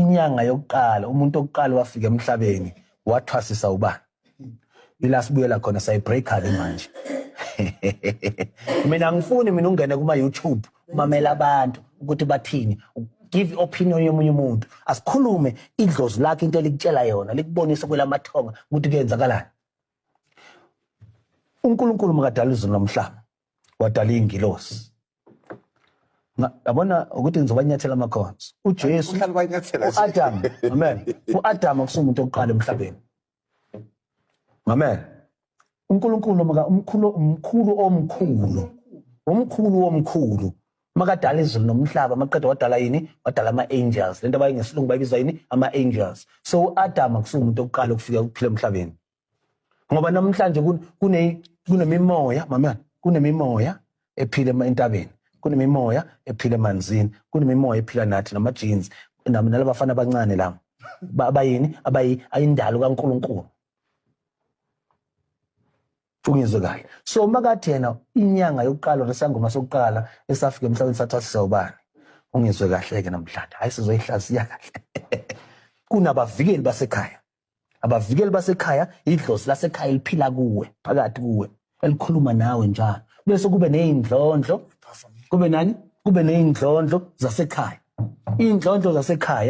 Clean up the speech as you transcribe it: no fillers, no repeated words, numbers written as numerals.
Inyanga yokuqala, umuntu wokuqala wafika emhlabeni wathwasisa ubani? Ila sibuyela khona, sayibreaker ke manje. Mina angifuni mina ungene kuma YouTube umamela abantu ukuthi bathini, give opinion yomunye umuntu. Asikhulume idlozi lakhe, into elikutshela yona, likubonise kwelamathonga ukuthi kuyenzakalani. UNkulunkulu makadala izulu nomhlaba, wadala ingilosi. Yabona ukuthi ngizobanyathela amakhonzo. UJesu Uhlala banyathela nje. uAdam, amen. UAdam akusumuntu oqala emhlabeni. Amen. UNkulunkulu maka umkhulu, umkhulu omkhulu. Umkhulu womkhulu. Makadala izulu nomhlaba, maqeda wadala yini? Wadala ama-angels. Lento abayi ngesilungu bayibiza yini? Ama-angels. So uAdam akusumuntu oqala ukufika ukuphila emhlabeni. Ngoba namhlanje kunemimoya, mama, kunemimoya ephila entabeni, kunemimoya ephila emanzini, kunemimoya ephila nathi nama-jeans, nalabafana abancane laba. Abayini? Abayi ayindalo kaNkulunkulu. Ungizwe kahle. So makathi yena inyanga yokuqala nesangoma sokuqala esafika emhlabeni sathwasisa ubani? Ungizwe kahle ke namhlanje. Hayi, sizoyihlaziya kahle. Kunabavikeli basekhaya. Abavikeli basekhaya idlozi lasekhaya eliphila kuwe, phakathi kuwe, elikhuluma nawe njalo. Bese kube nezindlondlo, kube nani? Kube nezindlondlo zasekhaya. Indlondlo zasekhaya.